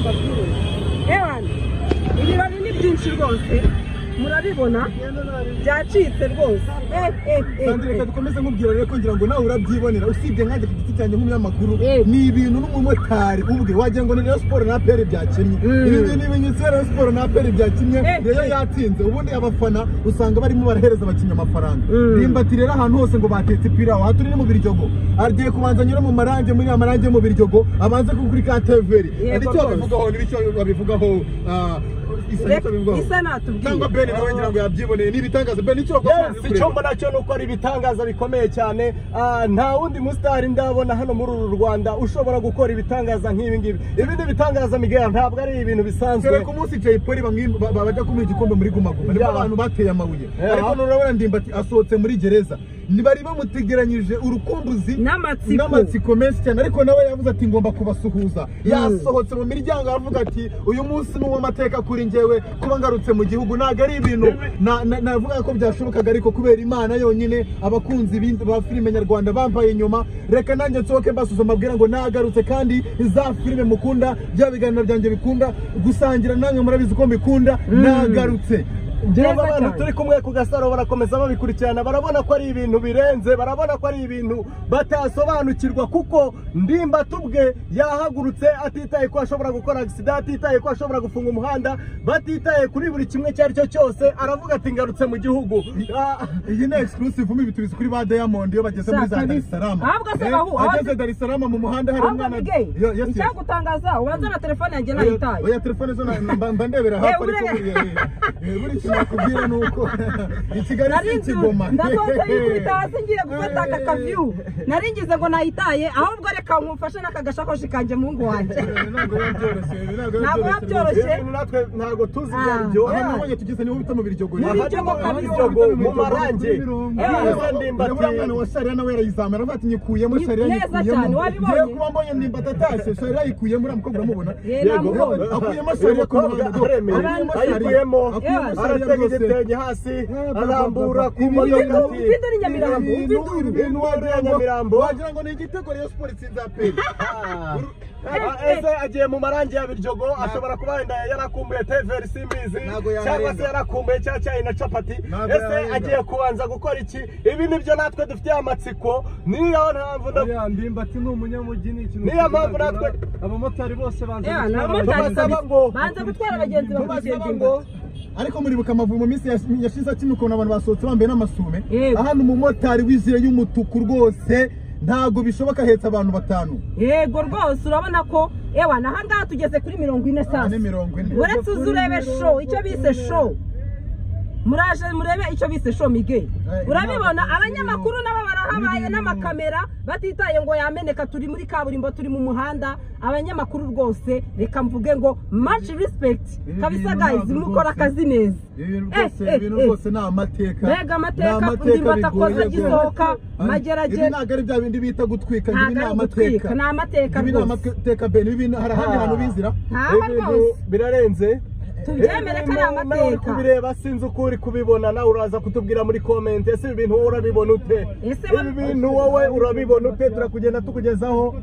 mbabwire. Ewana, ibirori ni byinshi rwose, murabibona byacitse rwose. Sandrine, reka dukomeze nkubwira rero ko ngira ngo nawe urabyibonera, usibye nkanjye ku giti cyanjye nk'umunyamakuru, ni ibintu n'umumotari ubwe wagira ngo ni Rayon Sport na APR byakinnye. Ibi bintu ibimenyetso ya Rayon Sport na APR byakinnye, Rayon yatsinze. Ubundi abafana usanga barimo barahereza abakinnyi amafaranga. Ndimbati rero ahantu hose ngo batetse ipirawu, aha turi ni mu Biryogo, agiye kubanza anyure mu marange, muri ya marange mu Biryogo, abanze kuri ka Teveri. Icyo babivugaho n'icyo babivugaho, Isa natubwiye cyangwa Ben nawe ngira ngo yabyiboneye, ni ibitangaza. Ben, icyo icyo mbona cyo nuko ari ibitangaza bikomeye cyane. Nta wundi musitari ndabona hano muri uru Rwanda ushobora gukora ibitangaza nk'ibi ngibi. Ibi ni ibitangaza Miguel, ntabwo ari ibintu bisanzwe. Dore ku munsi Jay Polly bajya kumuha igikombe muri Guma Guma, nibwo abantu bateye amabuye, ariko nurabona Ndimbati asohotse muri gereza, bari bamutegeranyije urukumbuzi n'amatsiko menshi cyane, ariko nawe yavuze ati ngomba kubasuhuza. Yasohotse mu miryango aravuga ati uyu munsi ni uw'amateka kuri njyewe kuba ngarutse mu gihugu. Ntabwo ari ibintu navuga ko byashobokaga, ariko kubera Imana yonyine, abakunzi ba filime nyarwanda bambaye inyuma, reka nanjye nsohoke mbasuhuza mbabwira ngo nagarutse, kandi za filime mukunda, bya biganiro byanjye bikunda gusangira namwe, murabizi ko mbikunda, nagarutse. Ngira abantu turi kumwe ku Gasaro barakomeza babikurikirana, barabona ko ari ibintu birenze, barabona ko ari ibintu batasobanukirwa, kuko Ndimbati ubwe yahagurutse atitaye ko ashobora gukora accident, atitaye ko ashobora gufunga umuhanda, batitaye kuri buri kimwe icyo ari cyo cyose, aravuga ati ngarutse mu gihugu. Iyi ni exclusive mu bitubizi kuri ba Diamond iyo bageze muri za Dar es Salaam. Ageze Dar es Salaam mu muhanda hari umwana. Icyagutangaza ubanza na telefone yanjye nayitaye. Oya, telefone zo mba ndebera hafi, ariko buri nakubwira nuko i Kigali si Kigoma. Ndasohotse yikubita hasi ngiye gufata aka kaviyu, naringize ngo nayitaye, ahubwo reka nkumfashe n'aka gashakoshi kanjye muhungu wanjye. Ntabwo biba byoroshye, natwe ntabwo tuzi ibyo ari byo. Aha nabonye tugeze niho bita mu Biryogo, mu marange. Mwana wa Sharia nawe yarayizamura, aravuga ati nyikuyemo Sharia, nyikuyemo. Ngiye kuba mbonye Ndimbati atashye, Sharia ayikuyemo, uriya mukobwa uramubona? Akuyemo Sharia ku muhanda, ayikuyemo, aratega igitenge hasi, arambura ku modoka ati umva ni Nyamirambo, umva Nyamirambo, wagira ngo ni igitego Rayon Sport itsinze APR. Ese agiye mu marangi ya Biryogo, ashobora kuba wenda yarakumbuye Teveri simbizi, cyangwa se yarakumbuye cya cyayi na capati. Ese agiye kubanza gukora iki? Ibi nibyo natwe dufitiye amatsiko. Niyo mpamvu Ndimbati ni umunyamujyi, ni ikintu niyo mpamvu natwe abamotari bose banza gutwara abagenzi bakurikiye ngo. Ariko muribuka Amavubi mu minsi yashize akina ukuntu abantu basohotse bambaye n'amasume. Hano umumotari w'ijire y'umutuku rwose ntabwo bishoboka, ahetse abantu batanu. Yego rwose urabona ko ewa naha ngaha tugeze kuri 40 sasa. Uretse uzi urebe show, icyo bise show. Muraje murebe icyo bise show Miguel. Urabibona abanyamakuru nabo barahabaye n'amakamera batitaye ngo yameneka, turi muri kaburimbo, turi mu muhanda. Abanyamakuru rwose reka mvuge ngo much respect kabisa guys, mukora akazi neza. Ibintu rwose ni amateka. Mbega amateka, Ndimbati akoze agisohoka Mageragere. Ibi ntabwo ari bya bindi bita gutwika, ibi ni amateka. Ni amateka rwose. Ibi ni amateka Ben, ibi hari ahandi hantu bizira. Birarenze. Tubyemere ko ari amateka. Uri kubireba sinzi uko uri kubibona, nawe uraza kutubwira muri comment. Ese ibi bintu wowe urabibona ute? Ibi bintu wowe urabibona ute? Turakugenda tukugezaho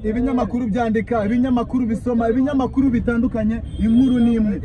ibinyamakuru byandika, ibinyamakuru bisoma, ibinyamakuru bitandukanye, inkuru n'imwe.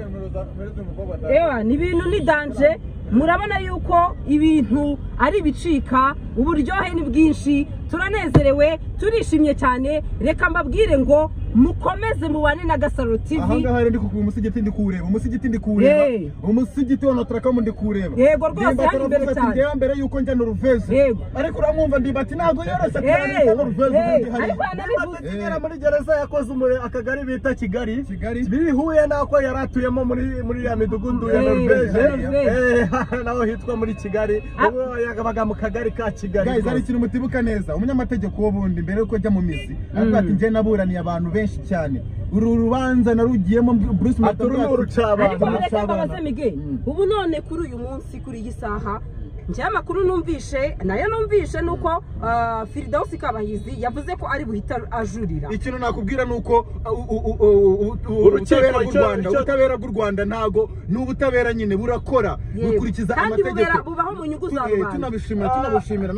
Ewa ni ibintu ni danger. Murabona yuko ibintu ari bicika, uburyohe ni bwinshi, turanezerewe, turishimye cyane. Reka mbabwire ngo mukomeze mubane na Gasaro TV. Aha ngaha rero ndi ku musigiti, ndi kuwureba umusigiti, ndi kuwureba umusigiti wa Notre-Dame, ndi kuwureba. Yego rwose hano imbere cyane. Ndiye mbere yuko njya Norvège, ariko uramwumva Ndimbati ntabwo yoroshye cyane Norvège ubundi hari. Ariko anabivuze kigera muri gereza yakoze akagari bita Kigali, bihuye nako yaratuyemo muri ya midugudu ya Norvège, naho hitwa muri Kigali, ubwo yagabaga mu kagari ka Kigali. Guys, ari ikintu mutibuka neza, umunyamategeko wo bundi mbere yuko ajya mu mizi avuga ati njye naburaniye abantu benshi cyane, uru rubanza narugiyemo Bruce Maturu. Ariko mureke mbabaze Miguel, ubu none kuri uyu munsi, kuri iyi saha, Njye amakuru numvishe nayo numvishe nuko Firidausi Kabahizi yavuze ko ari buhita ajurira. Ikintu nakubwira nuko ubutabera bw'u Rwanda ntago ni ubutabera nyine burakora, bukurikiza amategeko, bubaho mu nyungu za rubanda. Tunabishimira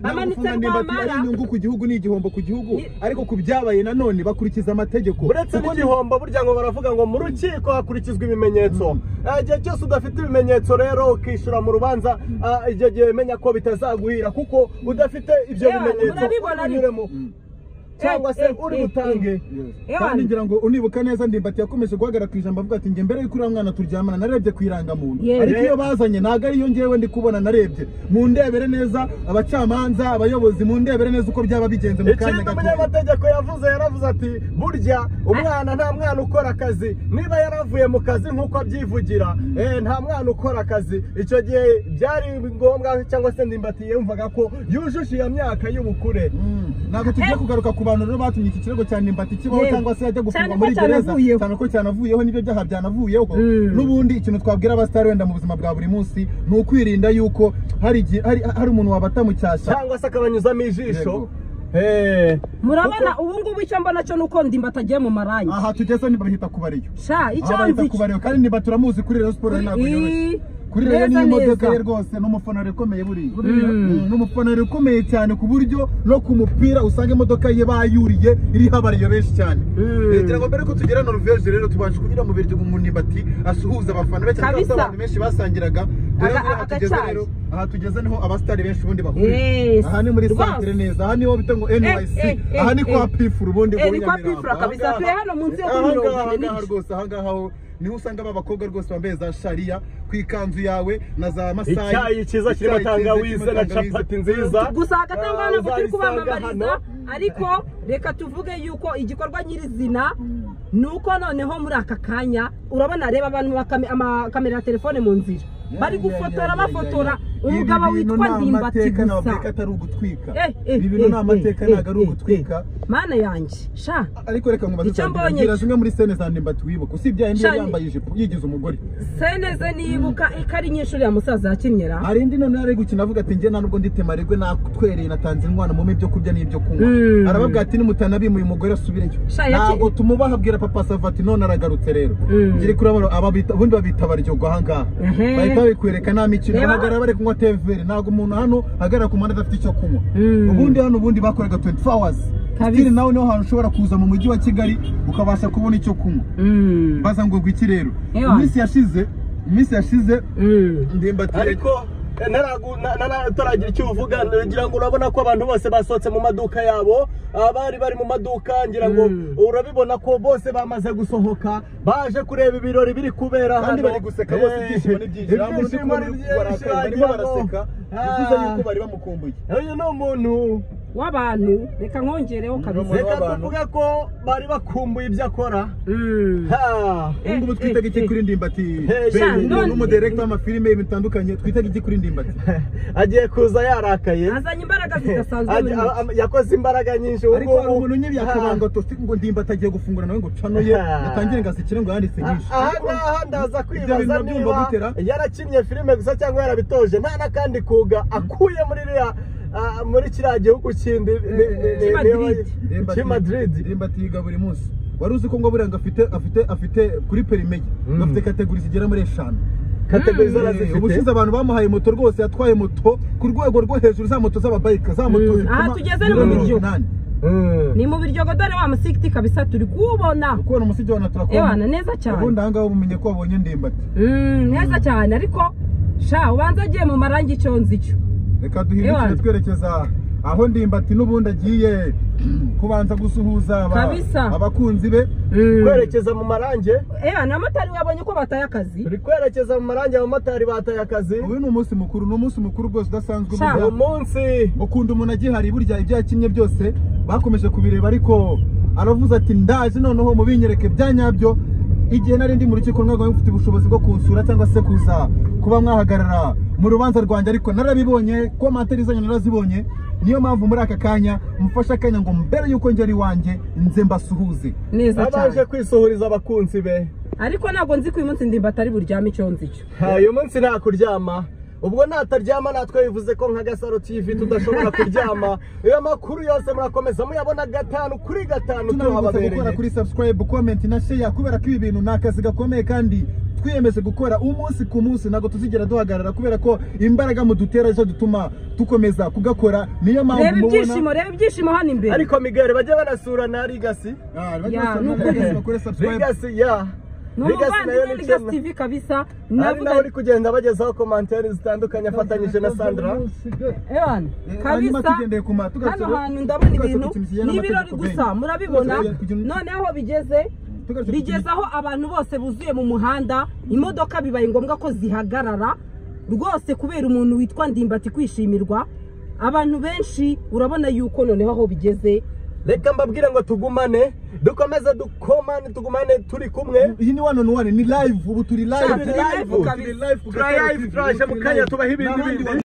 bamanitse Rwamara ari inyungu ku gihugu ni igihombo ku gihugu, ariko ku byabaye nanone bakurikiza amategeko. Uretse n'igihombo burya ngo baravuga ngo mu rukiko hakurikizwa ibimenyetso. Igihe cyose udafite ibimenyetso rero ukishyura mu rubanza, icyo gihe menya ko bitazaguhira kuko udafite ibyo bimenyetso unyuremo cyangwa se uri butange. Kandi ngira ngo unibuka neza Ndimbati yakomeje guhagarara ku ijambo avuga ati nge mbere y'uko uriya mwana turyamana narebye ku irangamuntu, ariko iyo bazanye ntabwo ariyo ngewe ndi kubona, narebye mu ndebere neza abacamanza abayobozi mu ndebere neza uko byaba bigenze mu kanya gato. Umunyamategeko yavuze yaravuze ati burya umwana nta mwana ukora akazi, niba yaravuye mu kazi nk'uko abyivugira nta mwana ukora akazi. Icyo gihe byari ngombwa cyangwa se Ndimbati yumvaga ko yujuje iyo myaka y'ubukure. Ntabwo tugiye kugaruka ku bantu rero batumye iki kirego cya Ndimbati kibaho cyangwa se yajya gufungwa muri gereza, cyane ko cyanavuyeho n'ibyo byaha byanavuyeho. N'ubundi ikintu twabwira abasitari wenda mu buzima bwa buri munsi ni ukwirinda yuko hari umuntu wabata mu cyasha cyangwa se akabanyuzamo ijisho. Murabona ubu ngubu icyo mbona cyo nuko Ndimbati agiye mu marangi. Aha tugeze ntibahita kubariyo. Sha icyo nzi kubariyo kandi Ndimbati turamuzi kuri Rayon Sports ntabwo yoroshye. Kuri rero ni imodoka ye rwose n'umufana ukomeye buriya, n'umufana ukomeye cyane ku buryo no ku mupira usanga imodoka ye bayuriye iriho abariyo benshi cyane. Ngira ngo mbere ko tugera Norvège rero tubashe kunyura mu biryo mu Ndimbati asuhuza abafana be cyane abantu benshi basangiraga. Aha tugeze niho abasitari benshi ubundi bahuriye. Aha ni muri centre neza, aha niho bita ngo NYC, aha ni kwa Pifura ubundi ngo ni kwa Pifura kabisa. Tuye hano munsi yo ku mirongo rwose, aha ngaha niho usanga abakobwa rwose bambaye za sharia ku ikanzu yawe na za masayi, icyayi cyiza kirimo tangawize na capati nziza. Gusa agatangwa ntabwo turi kubamamariza, ariko reka tuvuge yuko igikorwa nyirizina nuko noneho muri aka kanya urabona reba abantu amakamera ya telefone mu nzira bari gufotora bafotora umugabo witwa Ndimbati gusa. Atari ugutwika ibi bintu ni amateka, ntabwo ari ugutwika mana yanjye sha. Ariko reka nkubaze cyane, zimwe muri sene za Ndimbati wibuka usibye indi yambaye ijipo yigize umugore, sene ze nibuka ikari nyinshi ya musaza yakinyera. Hari indi none ari gukina avuga ati nge ntabwo nditema regwe nakutwereye natanze inkwano mu byo kurya n'ibyo kunywa, arababwira ati nimutanabimuye umugore asubireyo ntabwo tumubaha. Abwira papa Savati none aragarutse rero ngiri kurabara ababita ubundi babita baryogo aha ngaha bahita babikwereka nta mikino, bahagarara bari kunywa tevere. Ntabwo umuntu hano ahagarara ku muhanda adafite icyo kunywa. Ubundi hano ubundi bakoraga 24 hours. Still nawe niho hantu ushobora kuza mu mujyi wa Kigali ukabasha kubona icyo kunywa. Baza ngo iki rero iminsi yashize Ndimbati ariko ntaragira icyo uvuga, ngira ngo urabona ko abantu bose basohotse mu maduka yabo, abari bari mu maduka ngira ngo urabibona ko bose bamaze gusohoka baje kureba ibirori biri kubera hano, kandi bari guseka bose, ibyishimo ni byinshi, barimo baraseka bivuze yuko bari bamukumbuye. Uyu ni umuntu w'abantu, reka nkongereho kabisa, reka tuvuge ko bari bakumbuye ibyo akora. Ubu twitega iki kuri Ndimbati? N'umudirekita w'amafilime bitandukanye, twitega iki kuri Ndimbati? Agiye kuza yarakaye, azanye imbaraga zidasanzwe, yakoze imbaraga nyinshi. Ariko hari umuntu nyine yakabanga ngo Ndimbati agiye gufungura nawe ngo cano ye atangire ngo asikire ngo yanditse nyinshi. Aha ngaha ndaza kwibaza niba yarakinnye filime gusa cyangwa yarabitoje, nta n'akandi kuga akuye muri iriya muri kiriya gihugu kindi cy'i Madrid. Ndimbati yiga buri munsi. Wari uzi ko ngo buriya ngo afite kuri perime ye afite kategori zigera muri 5 kategori zarazifite. Ubushize abantu bamuhaye moto rwose yatwaye moto ku rwego rwo hejuru, za moto z'ababayika, za moto zipima. Aha tugeze ni mu biryo, ni mu biryogo dore wa musigiti kabisa turi kuwubona, kubona umusigi wa naturakoma ewana neza cyane. Ubundi aha ngaha ubumenye ko wabonye Ndimbati neza cyane. Ariko sha ubanza agiye mu marangi icyo nzi cyo. Reka duhindukire twerekeza aho Ndimbati n'ubundi agiye kubanza gusuhuza abakunzi be. Kwerekeza mu marange abamotari babonye ko bataye akazi, turi kwerekeza mu marange, abamotari bataye akazi. Uyu ni umunsi mukuru, ni umunsi mukuru rwose udasanzwe. Uyu munsi ukunda umuntu agihari, burya ibyo yakinnye byose bakomeje kubireba, ariko aravuze ati ndaje noneho mubinyereke bya nyabyo. Igihe nari ndi mu rukiko ntabwo mfite ubushobozi bwo kunsura cyangwa se kuza kuba mwahagarara mu rubanza rwanjye, ariko narabibonye, komantere zanyu narazibonye, niyo mpamvu muri aka kanya mufashe akanya ngo mbere yuko ngera iwanjye nze mbasuhuze. Neza cyane, abaje kwisuhuriza abakunzi be. Ariko ntabwo nzi ko uyu munsi Ndimbati ari buryame icyo nzi cyo. Uyu munsi nta kuryama. Ubwo nataryama natwe bivuze ko nka Gasaro TV tudashobora kuryama. Iyo makuru yose murakomeza muyabona 5 kuri 5 tunabibutsa gukora tuhababereye. kuri subscribe, comment na share, kubera ko ibi bintu ni akazi gakomeye kandi twiyemeje gukora umunsi ku munsi, ntabwo tuzigera duhagarara kubera ko imbaraga mudutera zo dutuma dukomeza kugakora. Niyo mpamvu Reba mubona ibyishimo, reba ibyishimo hano imbere. Ariko Miguel bajye banasura na Legacy. Ah, bajye Ya, basura na ni ukuri. Legacy, bakore subscribe. Legacy ya Ni Legacy nayo umuvandimwe ni Legacy channel. TV kabisa. Ari Navuga nawe uri kugenda bagezaho komantere zitandukanye afatanyije na Sandra. Ewan, Hanyuma kabisa tugendeye ku ma- tugarutse hano hantu ndabona tugarutse ibintu ku kintu kijyanye ni ibirori n'amategeko, gusa Ben. murabibona. Tugarutse ku kintu- Noneho bigeze Tugarutse ku bigeze kintu- aho abantu bose buzuye mu muhanda, imodoka bibaye ngombwa ko zihagarara rwose kubera umuntu witwa Ndimbati kwishimirwa. Abantu benshi urabona yuko noneho aho bigeze. Reka mbabwire ngo tugumane, dukomeze dukomane, tugumane turi kumwe. Iyi ni one on one, ni live, ubu turi live. Turi live Turi live ku Turi Gasaro live, TV. turaje mu kanya tubaha ibindi N'abandi bindi.